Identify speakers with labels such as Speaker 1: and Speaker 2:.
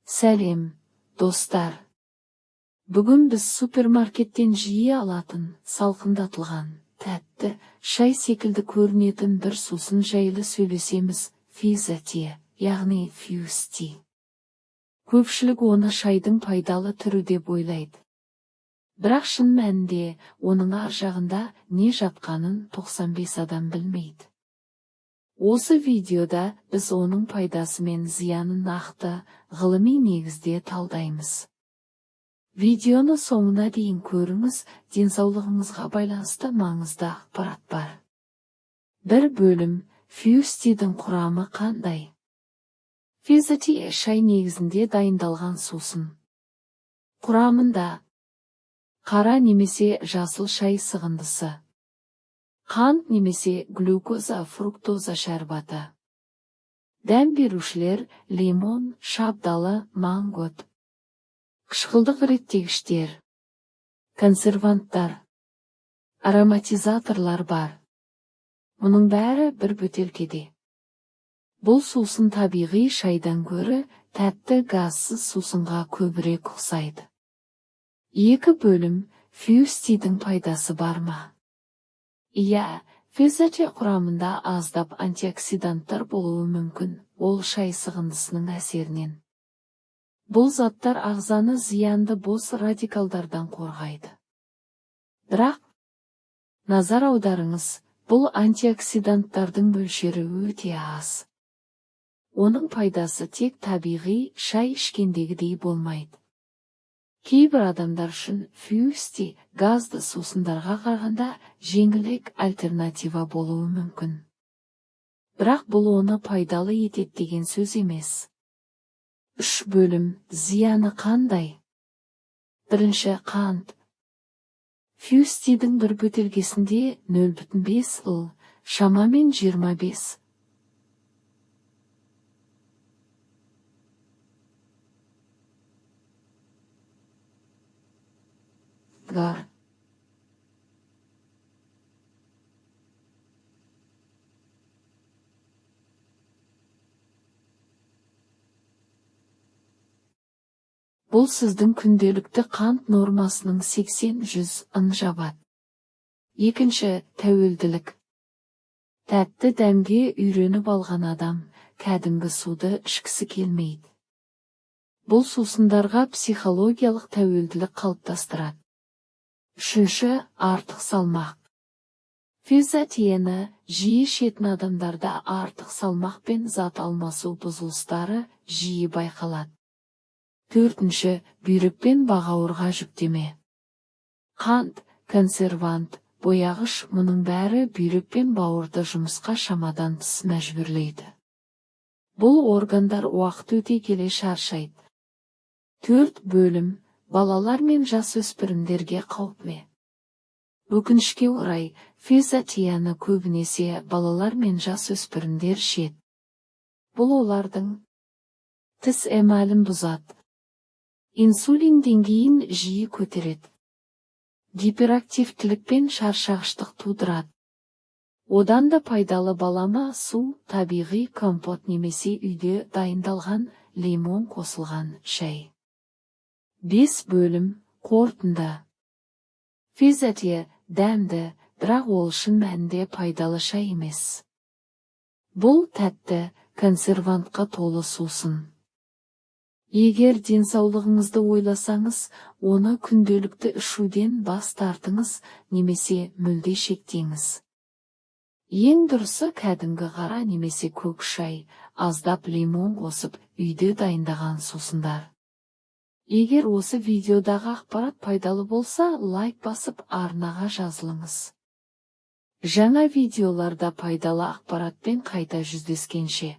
Speaker 1: Сәлем, достар! Бүгін біз супермаркеттен жиі алатын, салқындатылған, тәтті, шай секілді көрінетін бір сусын жайлы сөйлесеміз, Fizzy tea, яғни Fuse tea. Көпшілік оны шайдың пайдалы түрі деп ойлайды. Бірақ шын мәнінде оның ар жағында не жатқанын 95 адам білмейді. Осы видеода біз оның пайдасы мен зиянын нақты, ғылыми негізде талдаймыз. Видеоны соңына дейін көріңіз, денсаулығыңызға байланысты маңызды ақпарат бар. Бір бөлім, Fuse tea-дің құрамы қандай? Fizzy tea шай негізінде дайындалған сусын. Құрамында қара немесе жасыл шай сығындысы, қант немесе глюкоза, фруктоза шәрбаты. Дәм берушілер лимон, шабдалы, мангот. Қышқылдық реттегіштер, консерванттар, ароматизаторлар бар. Мұның бәрі бір бөтелкеде. Бұл сусын табиғи шайдан гөрі тәтті газсыз сусынға көбірек ұқсайды. Екі бөлім, Fuse tea-дің пайдасы бар ма? Иә, Fizzy tea құрамында аздап антиоксиданттар болуы мүмкін, ол шай сығындысының әсерінен. Бұл заттар ағзаны зиянды бос радикалдардан қорғайды. Бірақ, назар аударыңыз, бұл антиоксиданттардың мөлшері өте аз. Оның пайдасы тек табиғи шай ішкендегідей болмайды. Кейбір адамдар үшін Fuse tea газды сусындарға қарағанда жеңілірек альтернатива болуы мүмкін. Бірақ бұл оны пайдалы етеді деген сөз емес. Үш бөлім, зияны қандай? Бірінші, қант. Fuse tea-дің бір бөтелкесінде 0,5 л, шамамен 25 гар. Бұл сіздің күнделікті қант нормасының 80-100-ын жабады. Екінші, тәуелділік. Тәтті дәмге үйреніп алған адам кәдімгі суды ішкісі келмейді. Бұл сусындарға психологиялық тәуелділік қалыптастырады. Үшінші, артық салмақ. Fizzy tea-ні жиі ішетін адамдарда артық салмақ пен зат алмасу бұзылыстары жиі байқалады. Төртінші, бүйрек пен бағауырға жүктеме. Қант, консервант, бояғыш мұның бәрі бүйрек пен бауырды жұмысқа шамадан тыс мәжбүрлейді. Бұл органдар уақыт өте келе шаршайды. Төрт бөлім, балалар мен жасөспірімдерге қауіп ме? Өкінішке орай, Fizzy tea-ні көбінесе балалар мен жасөспірімдер ішеді. Бұл олардың тіс эмалін бұзады, инсулин деңгейін жиі көтереді, гиперактивтілік пен шаршағыштық тудырады. Одан да пайдалы балама су, табиғи компот немесе үйде дайындалған лимон қосылған шай. Бес бөлім, қорытынды. Fizzy tea дәмді, бірақ ол шын мәнінде пайдалы шай емес. Бұл тәтті, консервантқа толы сусын. Егер денсаулығыңызды ойласаңыз, оны күнделікті ішуден бас тартыңыз немесе мүлде шектеңіз. Ең дұрысы кәдімгі қара немесе көк шай, аздап лимон қосып үйде дайындаған сусындар. Егер осы видеодағы ақпарат пайдалы болса, лайк басып арнаға жазылыңыз. Жаңа видеоларда пайдалы ақпаратпен қайта жүздескенше.